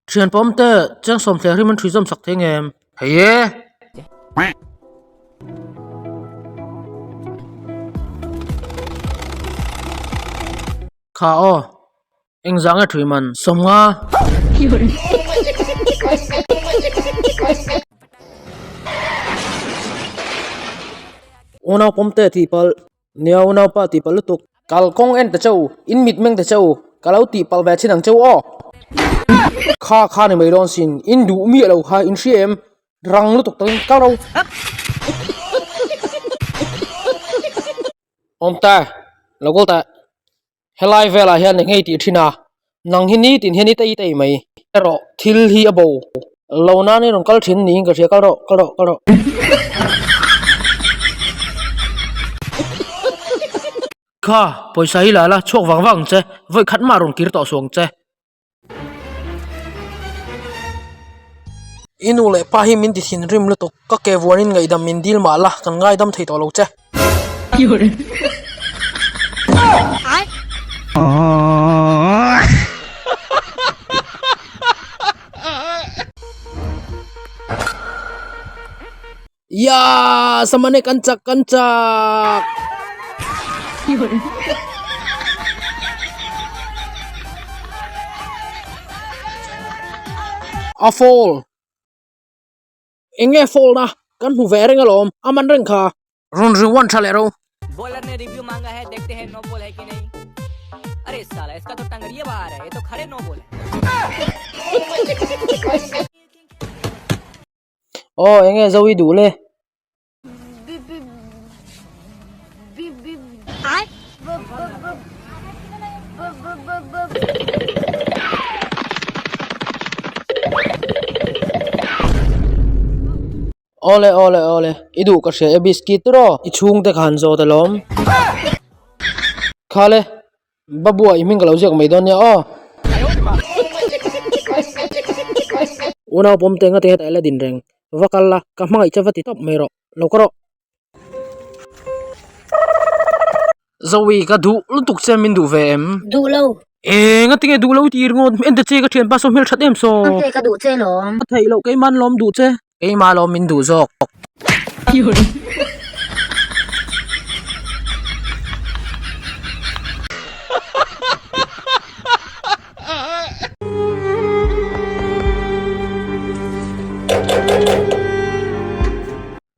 Thian pawm te cheng sawm thler hi min ṭhui zawm sak thei ngem? Hei e! Kha aw, engzah nge ṭhui man? 50. Unau pawm te tih palh. Nia unaupa tih palh lutuk. Kalkawng en ta che u, in mit meng ta che u, ka lo tih palh ve chin ang che u aw. Kha kha ni mai dawn sin, in duh miah lo kha in hria em? Rang lutuk takin ka ro. Awmte, lo kal teh. Helai velah hian eng ngei tih thin a, nang hi nitin hian i tei tei mai. Erawh thil hi a bo lo nan i rawn kal thin niin ka hria, kal rawh, kal rawh, kal rawh. Kha, pawisa hi la la, chhuak vang vang ang che, vawi khat mah rawn kir tawh suh ang che. I nu leh pa hi min ti thinrim lutuk, ka ke vuanin ngaihdam min dil mah la, kan ngaidam thei tawh lo che. Yaa samane kan chak kan chak. A fall. Enge fall na kan hmu ve reng alawm a man reng kha. Rawn ri one tha leh ro. Bowler ne review manga hai dekhte hai no ball hai ki nahi are sala iska to tangriya bahar hai ye to khare no ball hai. Aw enge zo i duh le. Awle awle awle i duh ka hria e biscuit rawh i chhungte kha han zawt alawm. Khale Babua i hming ka lo ziak mai dawn nia aw. Unau pawm te nga te hetah ila din reng. Va kal la, ka hmangaih che va ti tawp mai rawh. Lo ka rawh. Zoe ka duh lutuk che min duh ve em? Duh lo. E nga tinge duh lo i ti ringawt en ta che ka thianpa saw hmel that em saw. Nga te ka duh che lawm. Ka theih loh keimah an lawm duh che. Keimah lawm min duh zawk.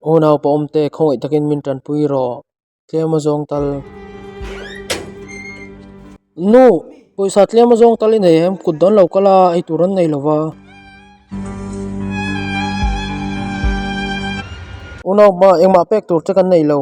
Unau pawmte khawngaih takin min tanpui rawh. Tlem a zawng tal. Nu, pawisa tlem a zawng tal i nei em? Kut dawn lo kal a, ei tur an nei lo va. Unau hma, engmah pek tur che kan nei lo.